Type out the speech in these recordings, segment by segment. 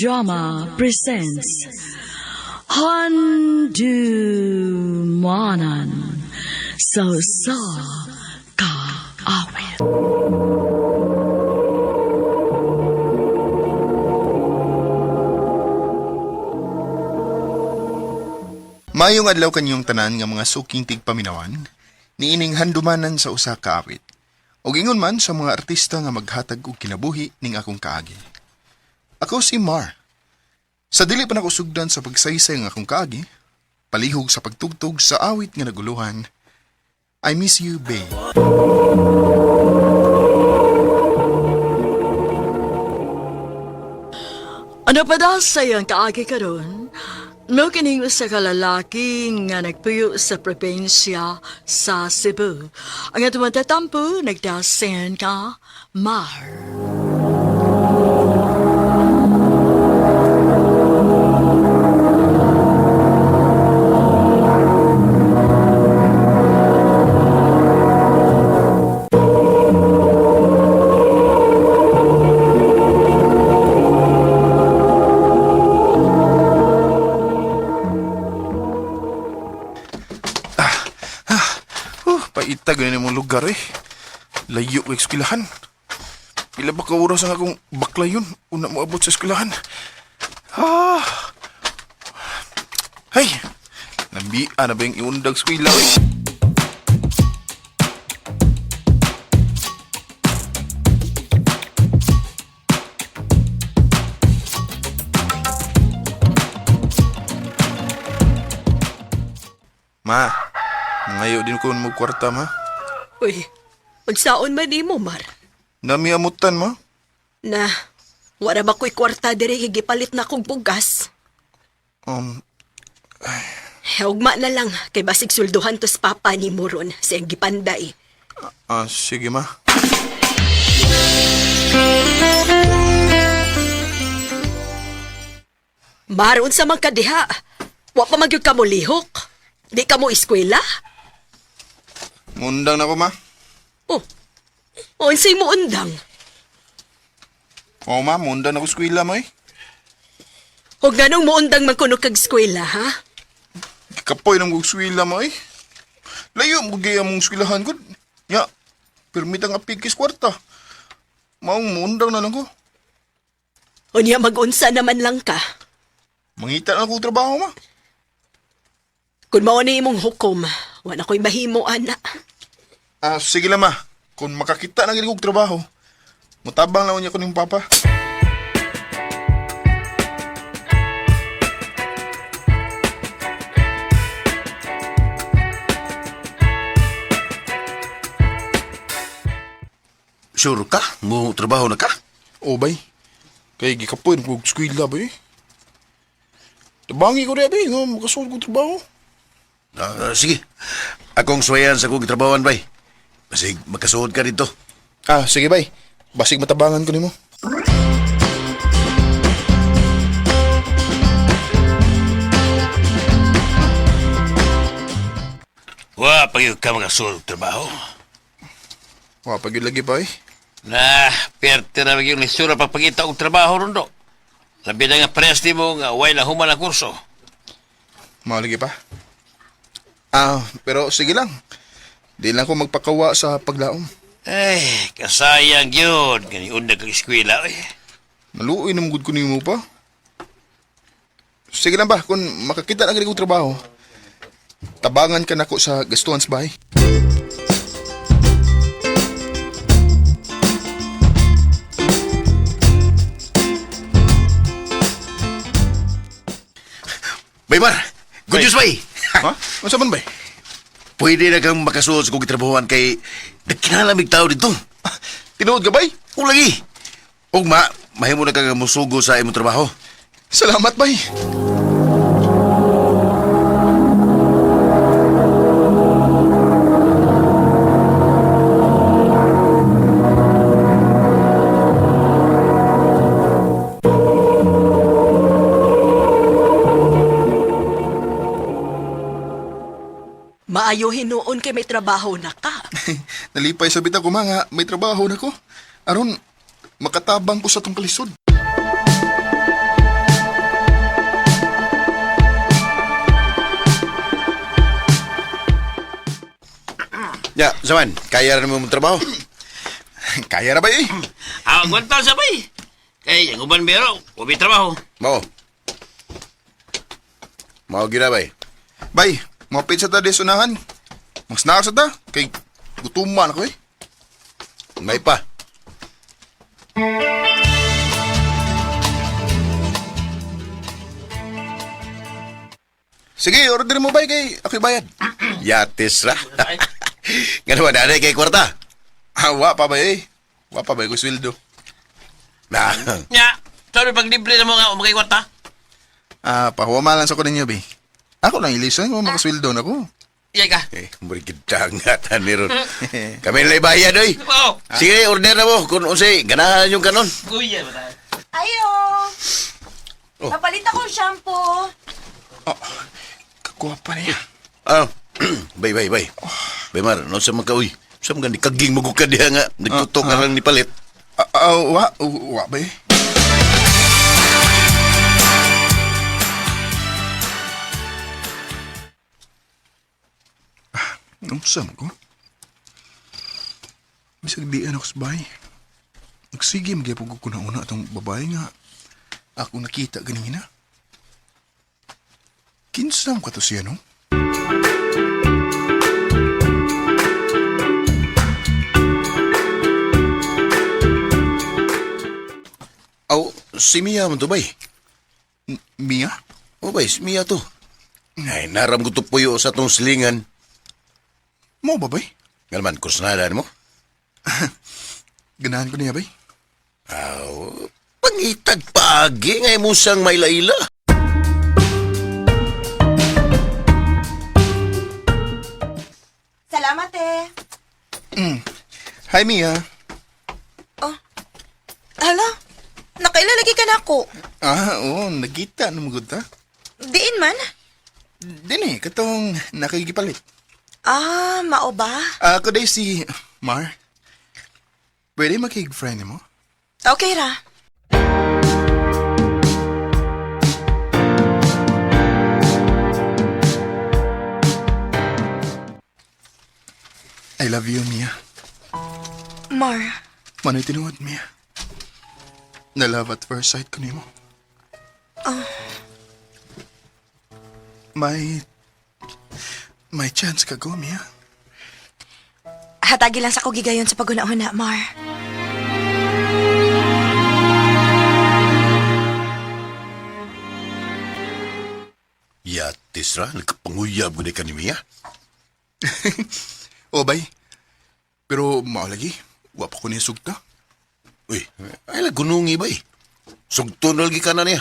Drama presents Handumanan sa Usa Ka Awit. Mayong adlaw kanyong tanan nga mga suking tigpaminawan, niining handumanan sa usa ka awit. Og ingon man sa mga artista nga maghatag og kinabuhi ning akong kaagi. Ako si Mar. Sa dili pa nako sugdan sa pagsaysay ng akong kaagi, palihog sa pagtugtog sa awit nga naguluhan, I miss you, babe. Ano pa daw sa iyang kaagi karon? Mo kining usa ka lalaki nga nagpuyo sa probinsya sa Cebu. Ang atong tatampo nagdasen ka Mar. Paitag na mong lugar eh. Layo ko eskwelahan. Pila ba ka oras ang akong bakla yun? Una mo abot sa eskwelahan. Ah. Hey! Nabia na ba yung iundag eskwela eh? Ma, ngayo din ko mo kwarta ma. Uy, unsaon man nimo, Mar? Namiamutan ma. Na, wala ba ko'y kwarta diri gipalit na kong bugas? Ugma na lang, kay basig sulduhan tos papa ni mo ron, siyang gipanday. Sige ma. Mar, unsa man ka diha? Wa pa magyud ka mo lihok? Di ka mo eskwela? Mundang na ko ma. Oh, unsay mo undang? Oo ma, mundang na ko eskwela ma eh. Huwag ganong mo undang man kuno kag eskwela, ha? Kapoy ng kong eskwela mo eh. Layo mo gaya mong eskwelahan ko. Ya, permit ang apikis kwarta. Maong mundang na lang ko. Unya mag-unsa naman lang ka. Mangita na akong trabaho ma. Kung mao ni imong hukom, wa na ko'y mahimo, ana. Ah, sige lang ma. Kung makakita na gid kog trabaho, mutabang na niya ko ning papa. Sure ka? Mo trabaho na ka? O bay, kay gikapoy ng kog eskwela ba eh. Tabangi ko rin bay, nga makasuod kog trabaho. Ah, sige. Akong suwayan sa kong trabahoan, bay. Basig makasuod ka dito. Ah, sige bay. Basig matabangan ko nimo. Wa pa gyud ka makasuod og trabaho. Wa pa gyud lagi pa eh. Na, perte na gyud lisura pagpangita og trabaho rondo. Labi na nga parehas nimo nga way na human ang kurso. Mao lagi pa. Ah, pero sige lang. Di lang ko magpakawa sa paglaom. Ay, kasayang gyud gani undag kag eskwela oy. Naluoy na gud ko nimo pa. Sige lang ba, kung makakita na gid kog trabaho, tabangan ka nako sa gastuhan sa bahay. Bay, Mar! Good news, bay! Ha? Unsa man bay? Pwede na kang makasuod sa kong trabahoan kay nagkinalamig tao dito. Ah, Tinuod ka bay? O lagi! Ugma, mahimo na kang musugo sa imong trabaho. Salamat bay. Maayo hinuon kay may trabaho na ka. Nalipay sa bitaw ko mga may trabaho na ko. Aron makatabang ko sa tong kalisod. Ya, saman, kaya rin mo mong trabaho. Kaya ra ba eh? Ah, agwanta sa bay. Kay ang uban bero, ubi trabaho. Mao. Mao gira bay. Bay, mapit sa ta des unahan. Magsnack sa ta kay gutuman ako eh. May pa. Sige, order mo bay kay ako'y bayad. Yatis ra. Nga naman, nanay kay kwarta. Ah, wa pa bay eh. Wa pa bay ko sweldo. Na. Nya, sorry pag libre na mo nga umagay kwarta. Ah, pahuwa lang sa ko ninyo bay. Ako lang ilisan ko makasweldo na ko. Iyay ka. Eh, murigid tangatan ni Ron. Kami nila'y bayad, oy. Oo. Sige, order na mo. Kung unsay, ganahan yung kanon. Kuya ba tayo? Ayo! Oh. Papalit akong shampoo. Oh, kagwapa niya. Ah, bay, bay, bay. Bay, Mar, no sa mga uy. Sa mga ni kaging magukad diha nga. Nagtutok ka lang ni palit. Ah, ah, wa, wa bay. Ah, Unsa man ko? Bisag di ako sa bahay. Nagsige magyapog ko na una atong babae nga ako nakita ganina. Kinsa man ka to siya no? Aw, si Mia man to, bay. Mia? O, bay, si Mia to. Ay, naram ko to puyo sa tong silingan. Mo ba bay? Nga naman, kursunada mo. Ganahan ko niya bay. Aw, pangitag paagi nga mo siyang may laila. Salamat eh. Hi Mia. Hala, nakailalagi ka na ako. Ah, oo, nagkita na magud ta. Diin man. Dini, katong nakikipalit. Ah, mao ba? Ako day si Mar. Pwede makig-friend mo? Okay ra. I love you, Mia. Mar, Manoy tinuod, Mia. Na love at first sight ko nimo. May... May chance ka go, Mia. hatagi lang sa kugigayon sa pagunahuna, Mar. Yatis ra, nagkapanguyab ko ka ni Mia. O, bay. Pero mao lagi, wa pa ko niya sugta. Uy, ay lang gunungi ba eh. Sugto na lagi ka na niya.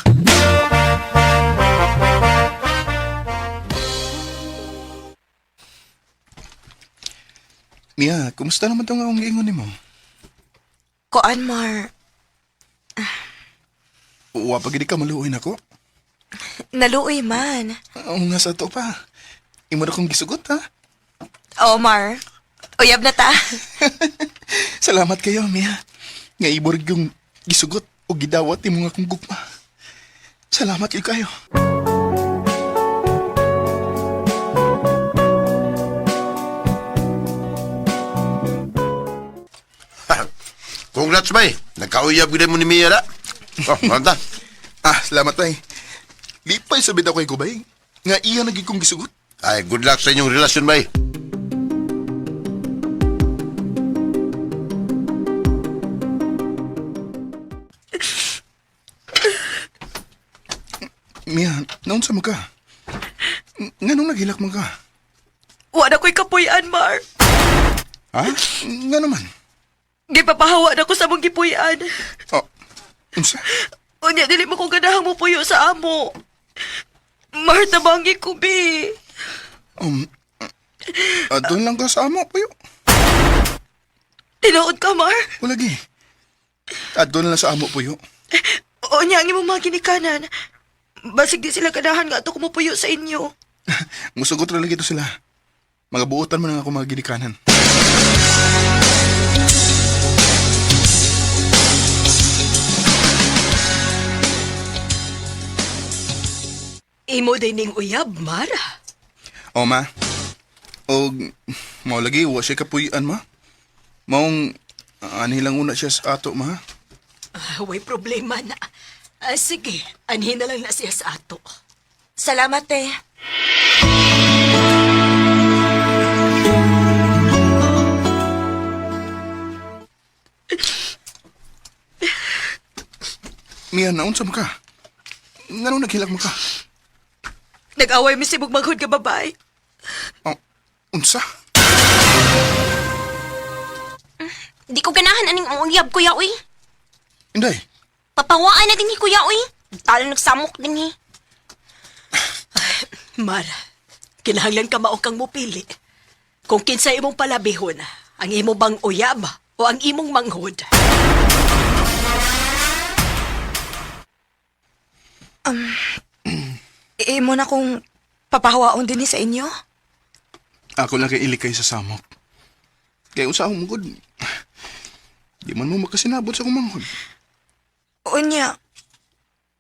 Mia, kumusta naman tong akong giingon nimo? Koan, Mar. Wa pa gid ka maluoy nako. Naluoy man. Ang nasa to pa. Imo na kong gisugot, ha? Oh, Mar. Uyab na ta. Salamat kayo, Mia. Nga iborg yung gisugot o gidawat imo nga akong gugma. Salamat yun kayo. Congrats, bay. Nagkauyab ko mo ni Mia na. Oh, manta. Ah, salamat tay. Lipay sa bitaw kay Kubay. Nga iya naging kong gisugot. Ay, good luck sa inyong relasyon, bay. Mia, naon sa mo ka? Nga nung naghilak mo ka? Wa na ko'y kapuy-an, Mar. Ha? Nga naman. Gipapahawa na ko sa mong gipuy-an. Oh, unsa? Unya, dili mo ko ganahang mo puyo sa amo. Mar, tabangi ko, bi. Doon lang ka sa amo, puyo. Tinuod ka, Mar. Wala gi. Doon lang sa amo, puyo. Unya, ang imong mga ginikanan. Basig di sila ganahan nga ato kumupuyo sa inyo. Musugot ra lagi to sila. Mga buotan man ang ako mga ginikanan. Imo din ning uyab, Mar. O ma, Og mao lagi wa siya kapuy-an ma. Maong anhi lang una siya sa ato ma. Ah, way problema na. Ah, sige, anhin na lang na siya sa ato. Salamat, te. Mia, naunsa man ka? Nganong naghilak man ka? Nag-away mi sibog manghod nga babae. Oh, unsa? Di ko ganahan aning uyab, kuya, uy. Inday, Papawaan na din ni kuya, uy. Talo nagsamok din eh. Mar, kinahanglan ka mao kang mupili. Kung kinsa imong palabihon, ang imo bang uyab o ang imong manghod. Imo na kung papahawaon din ni sa inyo. ako lang kay ilikay sa samok. Kay unsa akong mugod? Di man mo makasinabot sa akong manghod. Unya,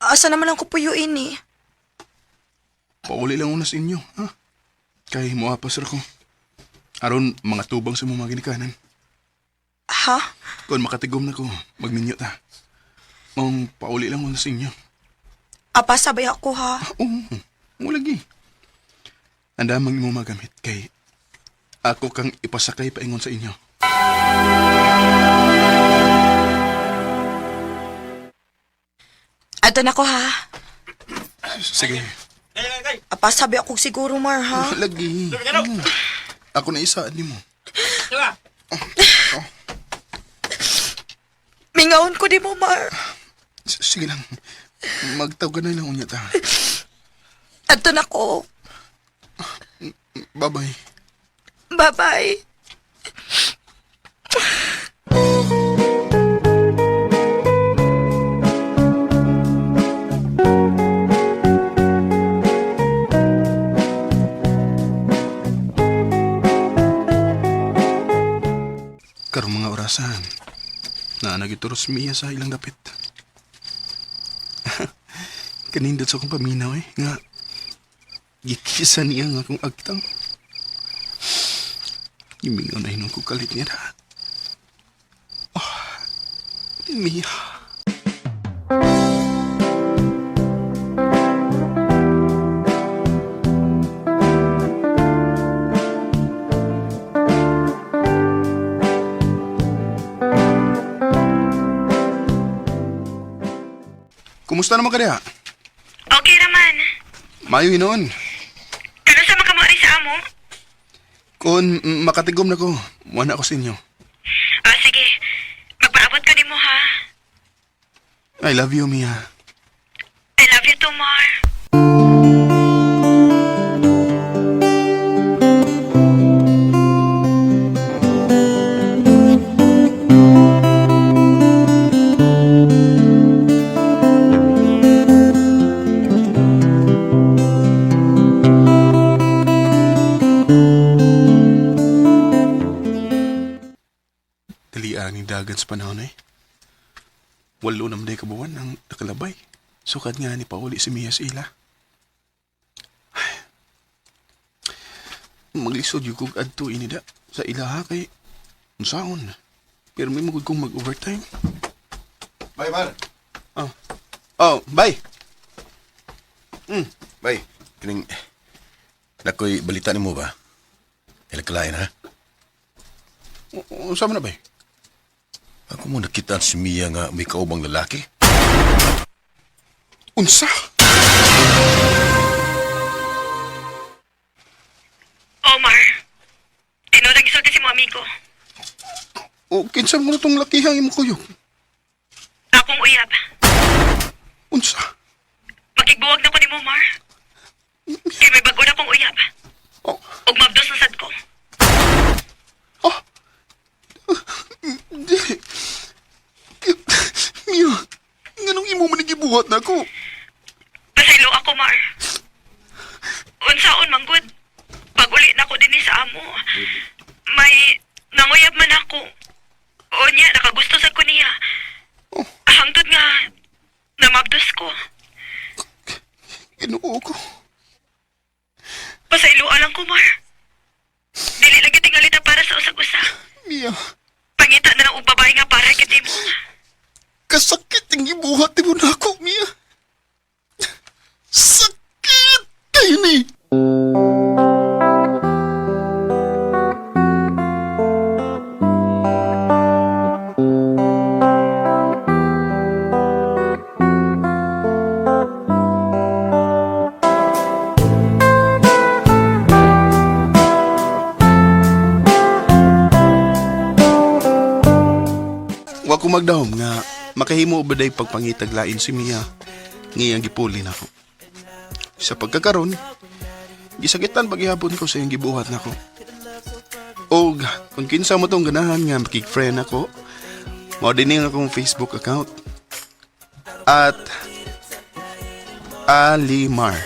asa naman ang kupuyuin eh. Pauli lang una sa inyo, ha? Kay moapas ra ko. Aron mga tubang sa mga ginikanan. Ha? Kung makatigom na ko, magminyo ta. Maong pauli lang una sa inyo. Apa, sabay ako ha. Oo, mo lagi. Andamang imo magamit kay ako kang ipasakay paingon sa inyo. Ato na ko ha. Sige. Apa, sabi ako siguro, Mar, ha? Lagi. Ako na isa mo. Mingaon ko di mo, Mar. Sige lang. Magtawag ka na lang unya ta. Ato na ko. Bye-bye. Bye-bye. Karong mga orasan, na nagituros miya sa ilang dapit. Kanindot sa akong paminaw eh, nga gikisa niya nga akong agtang. Imingaw na hinong ko kalit niya na. Oh, Mia. Kumusta naman ka diha? Okay naman. Mayo hinoon. Kano sa makamuari sa amo? Kung makatigom na ko, wala ko sa inyo. Ah, sige. Magpaabot ko nimo ha. I love you, Mia. I love you too, Mar. Dali ni dagan sa panahon eh. Walo naman day kabuwan ang nakalabay. Sukad nga ni Pauli si Mia sa ila. Ay. Maglisod yung kog adto inida sa ila ha kay unsaon. Pero may magud kong mag-overtime. Bye, Mar. Oh. Oh, bye. Bay, kining nakoy balita nimo ba? Ilakalain ha. Unsa man na bay? Ako mo nakita si Mia nga may kaubang lalaki. Unsa? Omar. Tinuod ang gisulti si mo amigo. O kinsa mo na tong lakihang imong kuyog? Akong uyab. Unsa? Makigbuwag na ko nimo, Mar. Kay may bago na kong uyab. Oh, Ug mabdos na sad ko. oh. Dili. Mia, nganong imo man gibuhat na ako? Pasaylo ako, Mar. Unsaon man gud. Pag uli na ko dinhi sa amo. May nanguyab man ako. Unya, nakagusto sad ko niya. Hangtod nga namabdos ko. Ginoo ko. Pasaylo lang ko, Mar. Mia. Pangita na lang og babae nga para kay mo. Kasakit ang gibuhat mo na ako, Mia. Sakit kayo ni. Wa ko magdahom nga makahimo ba day pagpangitag lain si Mia ngiyang gipuli nako. Sa pagkakaron, gisakitan paghihapon ko sa iyang gibuhat nako. Og kung kinsa mo tong ganahan nga makig-friend ako, mao din ang akong Facebook account. At Alimar.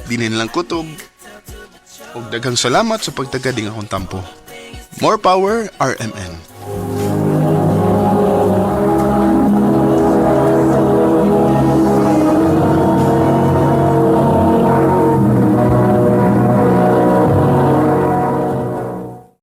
Dinin lang kutob. Og daghang salamat sa pagtagad ning akong tampo. More power, RMN.